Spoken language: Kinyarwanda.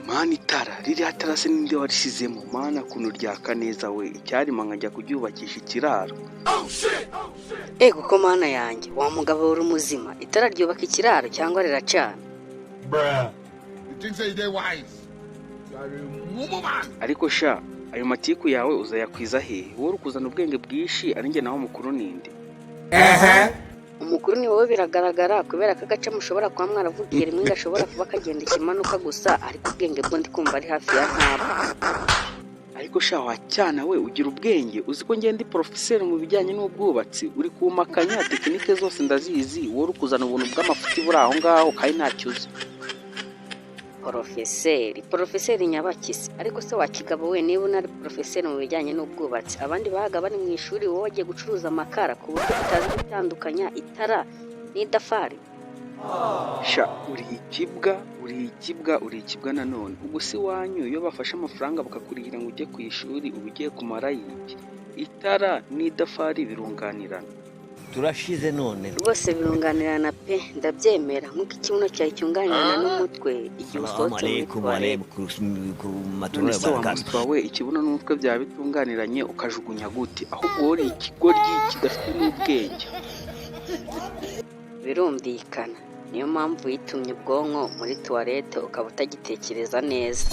Mana, itara ririya tara se ninde warishyizemo? Mana, kuntu ryaka neza we! Icyarima nkajya kuryubakisha ikiraro. Ego ko Mana yanjye, wa mugabo uri muzima, itara ryubaka ikiraro cyangwa riracana? You think say they wise? You are a mumu man. Ariko sha, ayo matiku yawe uzayakwiza hehe? Wowe uri kuzana ubwenge bwinshi, ari njye naho mukuru ninde? Umukuru ni wowe, biragaragara, kubera ko agace mushobora kuba mwaravugiye rimwe gashobora kuba kagenda ikimanuka gusa, ariko ubwenge bwo ndi kumva ari hafi ya ntabwo. Ariko sha wacyana we, ugira ubwenge? Uzi ko ngenda porofeseri mu bijyanye n'ubwubatsi? Uri kumakanya tekinike zose ndazizi. Wowe uri kuzana ubuntu bw'amafuti buri aho ngaho kandi ntacyo uzi. Porofeseri, porofeseri nyabakisi? Ariko se wa kigabo we, niba unari porofeseri mu bijyanye n'ubwubatsi, abandi bahaga bari mu ishuri, wowe wagiye gucuruza amakara ku buryo utazi gutandukanya itara n'idafari? Sha, uri ikibwa, uri ikibwa, uri ikibwa nanone. Ubwo si iwanyu iyo bafashe amafaranga bakakurihira ngo ujye ku ishuri, uba ugiye kumara iki? Itara n'idafari birunganirana. Turashize none. Rwose birunganirana pe, ndabyemera, nk'uko ikibuno cyawe cyunganirana n'umutwe igihe usohotse muri alaikum toilette. None warahmatullahi se wa wabarakatuh. muswa we, ikibuno n'umutwe byaba bitunganiranye ukajugunya gute? Ahubwo wowe uri ikigoryi kidafite n'ubwenge. Birumvikana, niyo mpamvu witumye ubwonko muri toilette ukaba utagitekereza neza.